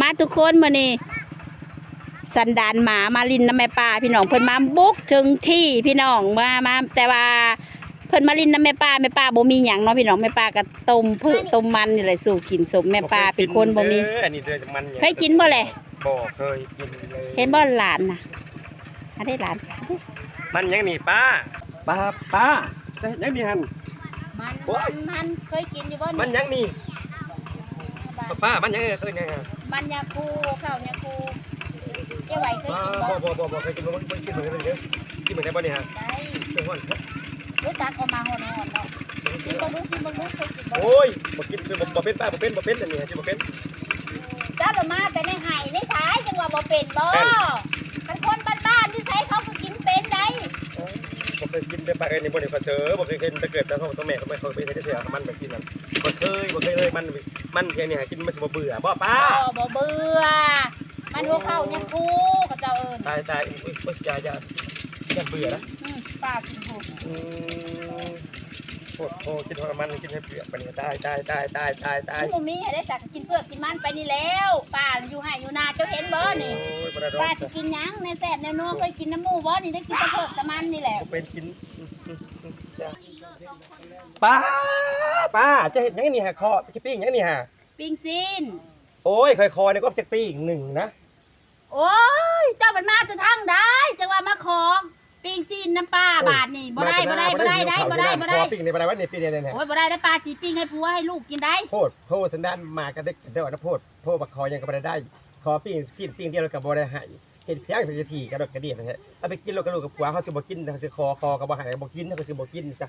ມາທຸກຄົນ ມື້ນີ້ສັນດານໝາມາຫຼິ້ນນຳແມ່ປ້າ ພີ່ນ້ອງ ເພິ່ນມາບຸກເຖິງທີ່ ພີ່ນ້ອງ ມາ ມາ ແຕ່ວ່າເພິ່ນມາຫຼິ້ນນຳແມ່ປ້າ ແມ່ປ້າບໍ່ມີຫຍັງເນາະ ພີ່ນ້ອງ ແມ່ປ້າກໍຕົ້ມເຜືອກຕົ້ມມັນນີ້ແຫຼະສູ່ກິນ ສົມແມ່ປ້າເປັນຄົນບໍ່ມີ ເອີ ອັນນີ້ເດີມັນຫຍັງ ເຄີຍກິນບໍ່ແຫຼະ? ບໍ່ເຄີຍກິນເລີຍ ເຫັນບໍ່ຫຼານນະ ອັນນີ້ຫຼານ ມັນຫຍັງນີ້ປ້າ? ປ້າ ປ້າ ຈະເຮັດຫຍັງນີ້ຫັ້ນ? ມັນ ໂອ້ຍ ມັນ ມັນ ເຄີຍກິນຢູ່ບໍ່ນີ້? ມັນຫຍັງນີ້? ປ້າ ມັນຫຍັງ ເອີ້ນຫຍັງ? ມັນຫຍ້າຄູ ເຂົ້າຫຍ້າຄູ ເຈ້ໄຫວເຄີຍກິນບໍ່? ບໍ່ ບໍ່ ບໍ່ ບໍ່ເຄີຍກິນ ບໍ່ ບໍ່ກິນເບິ່ງເດີ ກິນເບິ່ງໄດ້ບໍ່ນີ້ຮະ? ໄດ້ ເປັນຮ້ອນ ໂອ້ຍ ຕັກອອກມາຮ້ອນໆເນາະ ກິນເບິ່ງດູ ກິນເບິ່ງດູ ເຄີຍກິນບໍ່? ໂອ້ຍ ບໍ່ກິນ ບໍ່ ບໍ່ເປັນ ປ້າ ບໍ່ເປັນ ບໍ່ເປັນ ອັນນີ້ກິນບໍ່ເປັນ. ເຈົ້າລະມາແຕ່ໃນໄຮ່ໃນສາຍ ຈັ່ງວ່າບໍ່ເປັນບໍ່? ແມ່ນ ຄັນຄົນບ້ານໆຢູ່ໃສເຂົາກໍກິນເປັນໃດ໋. ໂອ້ຍ ບໍ່ເຄີຍກິນເດີປ້າເອີຍ ນີ້ບໍ່ໄດ້ປະເສີ ບໍ່ເຄີຍເຫັນແຕ່ເກີດ ແຕ່ພໍ່ແຕ່ແມ່ເຂົາບໍ່ເຄີຍເຫັນເທື່ອ ມັນແບບນີ້ນະ ບໍ່ເຄີຍ ບໍ່ເຄີຍເລີຍ ມັນ ມັນແບບນີ້ຫາກິນມັນຊິບໍ່ເບື່ອບໍ່ປ້າ? ບໍ່ ບໍ່ເບື່ອ ມັນຫົວເຂົ້າຫຍ້າຄູ ເຂົາເຈົ້າເອີ້ນ. ຕາຍ ຕາຍ ອຸ້ຍ ອຸ້ຍ ຢ່າ ຢ່າ ຢ່າເບື່ອນະ ອືມ ປ້າກິນໂພດ ອືມ ໂພດໂພ ກິນຮອດມັນກິນໃຫ້ເບື່ອປານນີ້ ຕາຍ ຕາຍ ຕາຍ ຕາຍ ຕາຍ ຕາຍ ມັນບໍ່ມີໃຫ້ໄດ້ສັກ ກິນເຜືອກກິນມັນໄປນີ້ແລ້ວ ປ້າຢູ່ໄຮ່ຢູ່ນາ ເຈົ້າເຫັນບໍ່ນີ້? ໂອ້ຍ ບໍ່ໄດ້ດອກ ປ້າຊິກິນຫຍັງ ແນວແຊບແນວນົວ ເຄີຍກິນນຳໝູ່ບໍ່ນີ້? ໄດ້ກິນແຕ່ເຜືອກແຕ່ມັນນີ້ແຫຼະ ບໍ່ເປັນກິນ ອືມ ອືມ ອືມ ປ້າ ປ້າ ຈະເຮັດຫຍັງນີ້ຫະ? ເຄາະ ຈະປີ້ງຫຍັງນີ້ຫະ? ປີ້ງຊີ້ນ. ໂອ້ຍ ຂ້ອຍຂໍນີ້ກໍຈັກປີ້ງໜຶ່ງນະ. ໂອ້ຍ ເຈົ້າມັນມາແຕ່ທາງໃດ ຈັ່ງວ່າມາຂໍປີ້ງຊີ້ນນຳປ້າ ໂອ້ຍ ບາດນີ້ ບໍ່ໄດ້ ມາແຕ່ ບໍ່ໄດ້ ບໍ່ໄດ້ ບໍ່ໄດ້ ບໍ່ໄດ້ ຂໍປີ້ງນີ້ບໍ່ໄດ້ ວ່ານີ້ປີ້ງນີ້ ໂອ້ຍ ບໍ່ໄດ້ເດ້ ປ້າຊິປີ້ງໃຫ້ຜົວໃຫ້ລູກກິນໄດ໋. ໂພດໂພ ສັນດານໝາກັບເດັກ ເຈົ້ານະ ໂພດໂພ ມາຂໍຫຍັງກໍບໍ່ໄດ້ໄດ້ ຂໍປີ້ງຊີ້ນປີ້ງດຽວແລ້ວກໍບໍ່ໄດ້ໃຫ້ ເຮັດຫຍັງ ເຮັດທີ່ກະດອກກະເດຍແທ້ ເອົາໄປກິນໂລດກັບລູກກັບຜົວ ເຮົາຊິບໍ່ກິນ ເຮົາຊິຂໍ ຂໍກໍບໍ່ໃຫ້ ບໍ່ກິນ ເຮົາກໍຊິບໍ່ກິນຊະ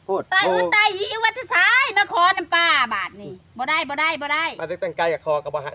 ໂພດ ຕາຍ ໂພ ອືດຕາຍຫິວ ວ່າແຕ່ໃສມາຂໍນຳປ້າບາດນີ້ ບໍ່ໄດ້ ບໍ່ໄດ້ ບໍ່ໄດ້ ມາແຕ່ໄກກໍຂໍກໍບໍ່ໃຫ້.